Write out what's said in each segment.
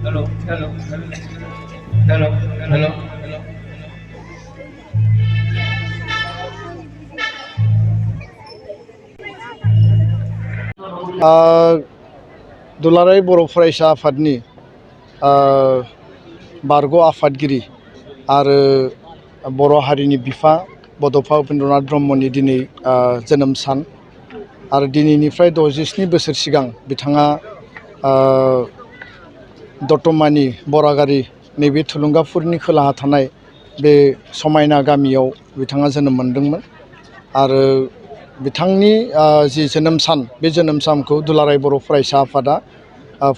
Hello, hello, hello, hello, hello. दुलाराय बर' फरायसा आफादनि बारग' आफादगिरि आरो बर' हारिनि बिफा बड'फ उपेन्द्रनाथ ब्रह्मनि दिनै जोनोम सान आरो दिनैनिफ्राय 67 बोसोर सिगां बिथाङा दतमानि बरागारि नैबे थुलुंगाफुरनि खोलाहा थानाय बे समायना गामियाव बिथाङा जोनोम मोनदोंमोन आरो बिथांनि जि जोनोम सान बे जोनोम सानखौ दुलाराय बर' फरायसा आफादा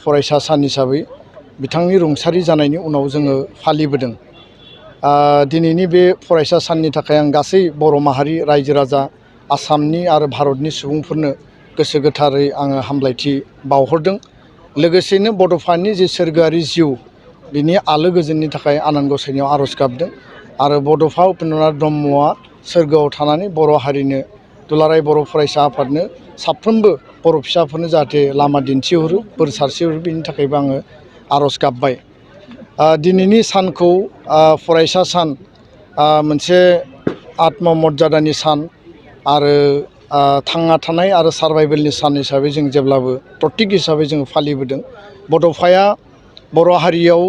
फरायसा सान हिसाबै बिथांनि रुंसारि जानायनि उनाव जोङो फालिबोदों। दिनैनि बे फरायसा साननि थाखाय आं गासै बर' माहारि रायजो राजा आसामनि आरो भारतनि सुबुंफोरनो गोसो गोथारै आङो हामलायथि बावहरदों। लोगोसेनो बड'फानि जि सोरगोआरि जिउ बिनि आलो गोजोननि थाखाय आनान गसाइनियाव आर'ज गाबदों आरो बड'फा उपेन्द्रनाथ ब्रह्मआ सोरगोआव थानानै बर' हारिनो दुलाराय बर' फरायसा आफादनो साफ्रोमबो बर' फिसाफोरनो जाहाथे लामा दिन्थिहरो बोर सारस्रिहरो बिनि थाखायबो आङो आर'ज गाबबाय। दिनैनि सानखौ फरायसा सान मोनसे आत्म मर्यादानि सान आरो थांना थानाय आरो सार्भाइभेलनि सान हिसाबै जों जेब्लाबो प्रतीक हिसाबै जोङो फालिबोदों। बड'फाया बर' हारियाव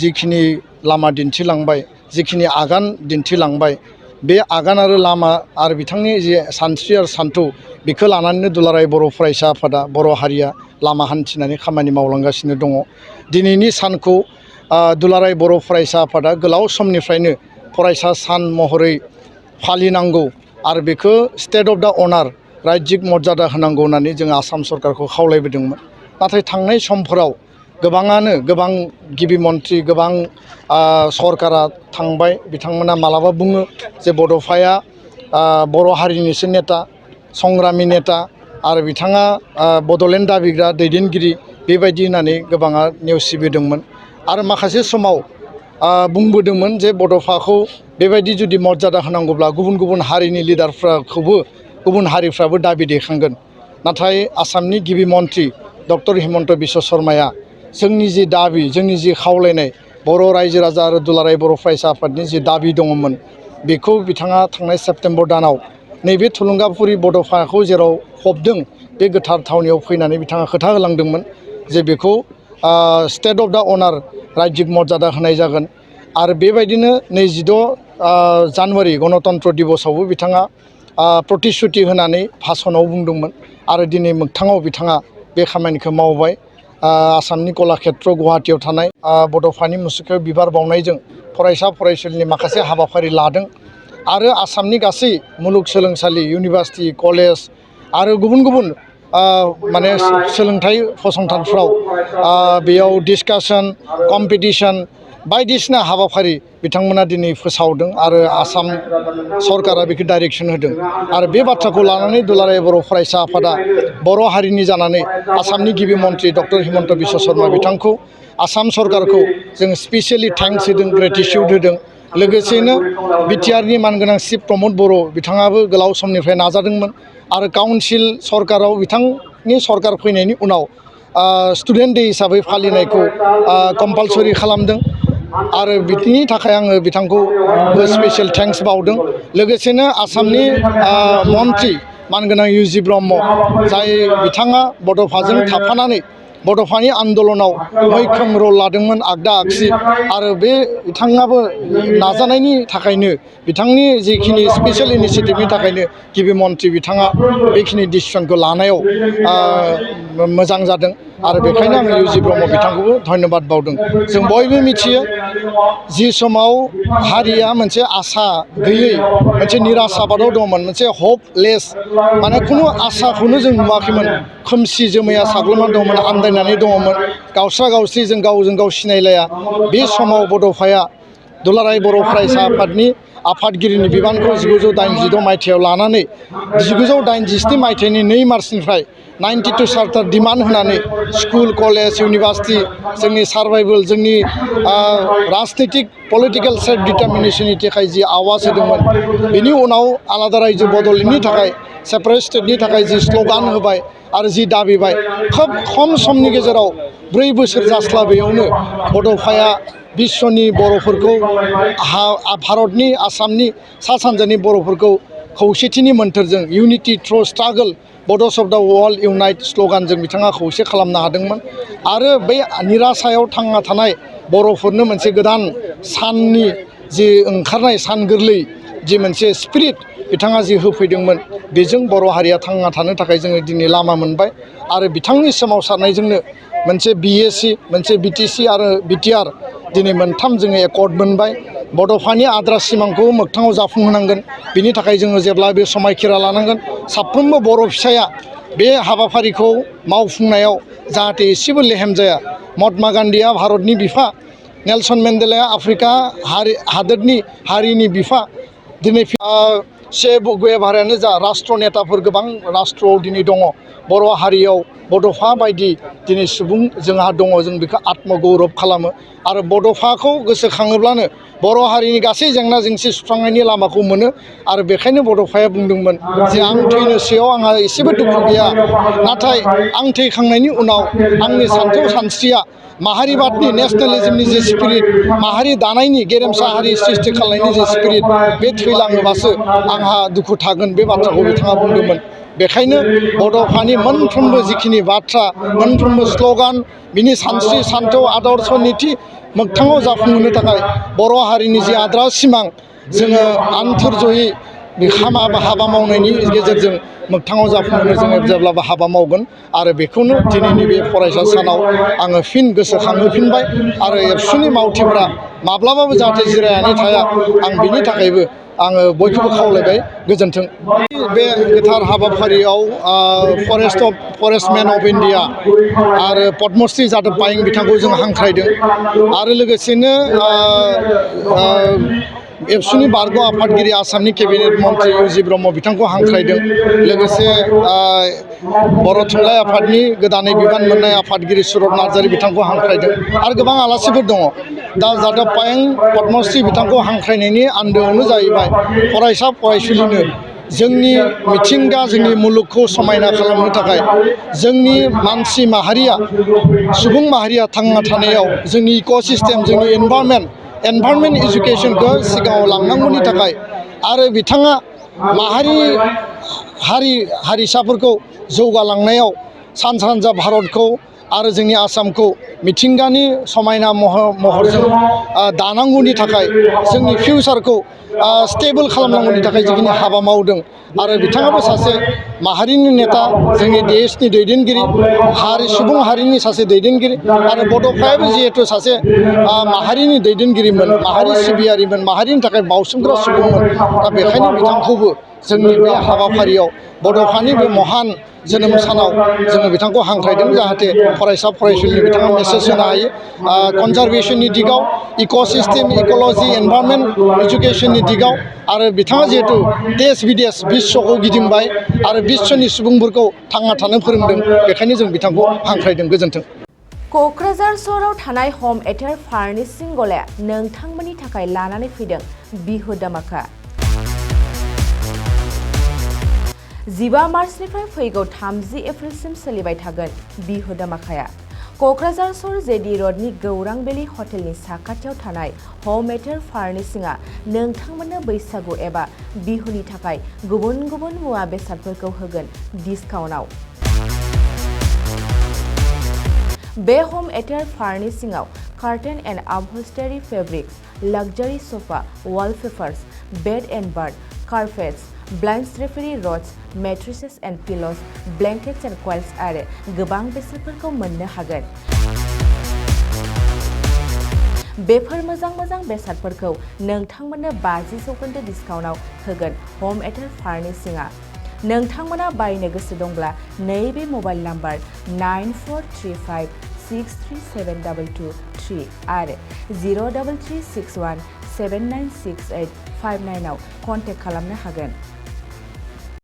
जिखिनि लामा दिन्थिलांबाय जिखिनि आगान दिन्थिलांबाय बे आगान आरो लामा आरो बिथांनि जे सानस्रि आरो सान्थौ बेखौ लानानैनो दुलाराय बर' फरायसा आफादा बर' हारिया लामा हान्थिनानै खामानि मावलांगासिनो दङ। दिनैनि सानखौ दुलाराय बर' फरायसा आफादा गोलाव समनिफ्रायनो फरायसा सान महरै फालिनांगौ आरो बेखौ स्टेट अफ दा अनार रायजिक मर्यादा होनांगौ होननानै जोङो आसाम सरकारखौ खावलायबोदोंमोन। नाथाय थांनाय समफोराव गोबां गिबि मन्थ्रि गोबां सरकारा थांबाय बिथांमोना मालाबा बुङो जे बड'फाया बर' हारिनिसो नेता संग्रामि नेता आरो बिथाङा बड'लेण्ड दाबिग्रा दैदेनगिरि बेबायदि होननानै गोबाङा नेवसिबोदोंमोन आरो माखासे समाव बुंबोदोंमोन जे बड'फाखौ बेबायदि जुदि मर्यादा होनांगौब्ला गुबुन हारिनि लिडारफोरखौबो गुबुन हारिफ्राबो दाबि दैखांगोन। नाथाय आसामनि गिबि मन्थ्रि डक्टर हिमन्त बिश्व शर्माया जोंनि जि दाबि जोंनि जि खावलायनाय बर' रायजो राजा आरो दुलाराय बर' फरायसा आफादनि जि दाबि दङमोन बेखौ बिथाङा थांनाय सेप्तेम्बर दानाव नैबे थुलुंगाफुरि बड'फाखौ जेराव फबदों बे गोथार थावनियाव फैनानै बिथाङा खोथा होलांदोंमोन जे बेखौ स्टेट अफ दा अनार रायजिक मर्यादा होनाय जागोन आरो बेबायदिनो 26 जानुवारि गणतन्त्र दिबसआवबो बिथाङा प्रतिश्रुति होनानै भाषणाव बुंदोंमोन आरो दिनै मोगथाङाव बिथाङा बे खामानिखौ मावबाय। आसामनि कलाक्षेत्र गुवाहाटीयाव थानाय बड'फानि मुसुखायाव बिबार बावनायजों फरायसा फरायसुलिनि माखासे हाबाफारि लादों आरो आसामनि गासै मुलुगसोलोंसालि इउनिभार्सिटि कलेज आरो गुबुन माने सोलोंथाइ फसंथानफ्राव बेयाव डिसकासन कम्पिटिसन बायदिसिना हाबाफारि बिथांमोना दिनै फोसावदों आरो आसाम सरकारा बेखौ डाइरेक्सन होदों आरो बे बाथ्राखौ लानानै दुलाराय बर' फरायसा आफादा बर' हारिनि जानानै आसामनि गिबि मन्थ्रि डक्टर हिमन्त बिश्व शर्मा बिथांखौ आसाम सरकारखौ जों स्पेसियेलि थेंक्स होदों ग्रेटिटिउड होदों। लोगोसेनो बिटिआरनि मानगोनां चिफ प्रमद बर' बिथाङाबो गोलाव समनिफ्राय नाजादोंमोन आरो काउन्सिल सरकाराव बिथांनि सरकार फैनायनि उनाव स्टुडेन्ट दे हिसाबै फालिनायखौ कम्पालसरि खालामदों आरो बिनि थाखाय आङो बिथांखौ स्पेसियेल थेंक्स बावदों। लोगोसेनो आसामनि मन्थ्रि मानगोनां इउजि ब्रह्म जाय बिथाङा बड'फाजों थाफानानै बड'फानि आन्दलनाव मैखोम रल लादोंमोन आगदा आगसि आरो बे बिथाङाबो नाजानायनि थाखायनो बिथांनि जिखिनि स्पेसियेल इनिसियेटिभनि थाखायनो गिबि मन्थ्रि बिथाङा बेखिनि डिसिसनखौ लानायाव मोजां जादों आरो बेखायनो आङो इउजि ब्रह्म बिथांखौबो धन्यबाद बावदों। जों बयबो मिथियो जि समाव हारिया मोनसे आसा गैयै मोनसे निराशाबादाव दंमोन मोनसे हपलेस माने खुनु आसाखौनो जों नुवाखैमोन खोमसि जोमैया साग्लोबनानै दंमोन आन्दायनानै दङमोन गावस्रा गावस्रि जों गावजों गाव सिनायलाया बे समाव बड'फाया दुलाराय बर' फरायसा आफादनि आफादगिरिनि बिबानखौ 1986 मायथाइयाव लानानै 1987 मायथाइनि 2 मार्चनिफ्राय 92 चार्टार डिमान्ड होनानै स्कुल कलेज इउनिभार्सिटि जोंनि सार्भाइभेल जोंनि राजनितिक पलिटिकेल सेल्फ डिटारमिनेसननि थाखाय जि आवाज होदोंमोन बेनि उनाव आलादा रायजो बड'लेण्डनि थाखाय सेपारेट स्टेटनि थाखाय जि स्ल'गान होबाय आरो जि दाबिबाय खोब खम समनि गेजेराव 4 बोसोर जास्लाबैयावनो बड'फाया बिश्वनि बर'फोरखौ भारतनि आसामनि सा सानजानि बर'फोरखौ खौसेथिनि मोन्थोरजों unity through struggle Bodos of the world unite स्ल'गानजों बिथाङा खौसे खालामनो हादोंमोन आरो बै निराशायाव थांना थानाय बर'फोरनो मोनसे गोदान साननि जि ओंखारनाय सान गोरलै जि मोनसे स्पिरिट बिथाङा जि होफैदोंमोन बेजों बर' हारिया थांना थानो थाखाय जोङो दिनै लामा मोनबाय आरो बिथांनि सोमावसारनायजोंनो मोनसे बिएसि मोनसे बिटिसि आरो बिटिआर दिनै मोनथाम जोङो एकर्ड मोनबाय बड'फानि आद्रा सिमांखौ मोगथाङाव जाफुंहोनांगोन बिनि थाखाय जोङो जेब्लाबो समायखिरा लानांगोन साफ्रोमबो बर' फिसाया बे हाबाफारिखौ मावफुंनायाव जाहाथे एसेबो लेहेम जाया महात्मा गान्धीया भारतनि बिफा नेलसन मेन्डेलाया आफ्रिका हादोरनि हारिनि बिफा दिनै से गुवेभारायानो जा राष्ट्र नेताफोर गोबां राष्ट्रआव दिनै दङ बर' हारियाव बड'फा बायदि दिनै सुबुं जोंहा दङ जों बेखौ आत्मगौरब खालामो आरो बड'फाखौ गोसोखाङोब्लानो बर' हारिनि गासै जेंना जेंसि सुस्रांनायनि लामाखौ मोनो आरो बेखायनो बड'फाया बुंदोंमोन जे आं थैनोसैयाव आंहा एसेबो दुखु गैया नाथाय आं थैखांनायनि उनाव आंनि सान्थौ सानस्रिया माहारिबादनि नेसनेलिज्मनि जे स्पिरिट माहारि दानायनि गेरेमसा हारि सृष्टि खालामनायनि जे स्पिरिट बे थैलाङोबासो आंहा दुखु थागोन बे बाथ्राखौ बिथाङा बुंदोंमोन बेखायनो बड'फानि मोनफ्रोमबो जिखिनि बाथ्रा मोनफ्रोमबो स्ल'गान बिनि सानस्रि सान्थौ आदर्श निति मोगथाङाव जाफुंहोनो थाखाय बर' हारिनि जि आद्रा सिमां जोङो आन्थोर जयै हाबा मावनायनि गेजेरजों मोगथाङाव जाफुंहोनो जोङो जेब्लाबो हाबा मावगोन आरो बेखौनो दिनैनि बे फरायसा सानाव आङो फिन गोसोखांहोफिनबाय आरो एबसुनि मावथिफोरा माब्लाबाबो जाहाथे जिरायनानै थाया आं बिनि थाखायबो आङो बयखौबो खावलायबाय गोजोन्थों बे गोथार हाबाफारियाव फरेस्टमेन अफ इन्डिया आरो पद्मश्री जादब पायें बिथांखौ जों हांख्रायदों आरो लोगोसेनो एबसुनि बारग' आफादगिरि आसामनि केबिनेट मन्त्रि इउ.जि. ब्रह्म बिथांखौ हांख्रायदों लोगोसे बर' थुनलाइ आफादनि गोदानै बिबान मोननाय आफादगिरि सुरत नार्जारि बिथांखौ हांख्रायदों आरो गोबां आलासिफोर दङ दा जादब पायें पद्मश्री बिथांखौ हांख्रायनायनि आन्दोआवनो जाहैबाय फरायसा फरायसुलिनो जोंनि मिथिंगा जोंनि मुलुगखौ समायना खालामनो थाखाय जोंनि मानसि माहारिया सुबुं माहारिया थांना थानायाव जोंनि इक'सिस्टेम जोंनि एनभायरनमेन्ट एजुकेसनखौ सिगाङाव लांनांगौनि थाखाय आरो बिथाङा हारिसाफोरखौ जौगालांनायाव सानजा भारतखौ आरो जोंनि आसामखौ मिथिंगानि समायना महरजों दानांगौनि थाखाय जोंनि फिउचारखौ स्टेबल खालामनांगौनि थाखाय जिखिनि हाबा मावदों आरो बिथाङाबो सासे माहारिनि नेता जोंनि देशनि दैदेनगिरि सुबुं हारिनि सासे दैदेनगिरि आरो बड'फायाबो जिहेथु सासे माहारिनि दैदेनगिरिमोन माहारि सिबियारिमोन माहारिनि थाखाय बावसोमग्रा सुबुंमोन दा बेखायनो बिथांखौबो जोंनि बे हाबाफारियाव बड'फानि बे महान जोनोम सानाव जोङो बिथांखौ हांख्रायदों जाहाथे फरायसा फरायसुलिनो बिथाङा मेसेज होनो हायो कनजारभेसननि दिगाव इक'सिस्टेम इक'लजि एनभायरनमेन्ट इडुकेसननि दिगाव आरो बिथाङा जिहेतु देश बिदेश बिश्वखौ गिदिंबाय आरो बिश्वनि सुबुंफोरखौ थांना थानो फोरोंदों बेखायनो जों बिथांखौ हांख्रायदों गोजोन्थों। क'क्राझार सहराव थानाय हम एटेर फार्निशिं गलाया नोंथांमोननि थाखाय लानानै फैदों बिहु दामाका। 15 मार्चनिफ्राय फैगौ 30 एप्रिलसिम सोलिबाय थागोन बिहु दामाकाया। क'क्राझार सहर जेडि रडनि गौरां भेलि हटेलनि साखाथियाव थानाय हम एटेर फार्निशिंआ नोंथांमोननो बैसागु एबा बिहुनि थाखाय गुबुन गुबुन मुवा बेसादफोरखौ होगोन डिसकाउन्टआव। बे हम एटेर फार्निशिंआव curtain and upholstery fabrics, luxury sofa, wallpapers, bed and bath, carpets, blind drapery rods, mattresses and pillows, blankets and quilts आरो गोबां बेसादफोरखौ मोननो हागोन। बेफोर मोजां बेसादफोरखौ नोंथांमोननो 50% डिसकाउन्टआव होगोन हम एटेर फार्निशिंआ। नोंथांमोना बायनो गोसो दंब्ला नैबे मबाइल नाम्बार 9435637223 आरो 03361796859 आव कन्टेक्ट खालामनो हागोन।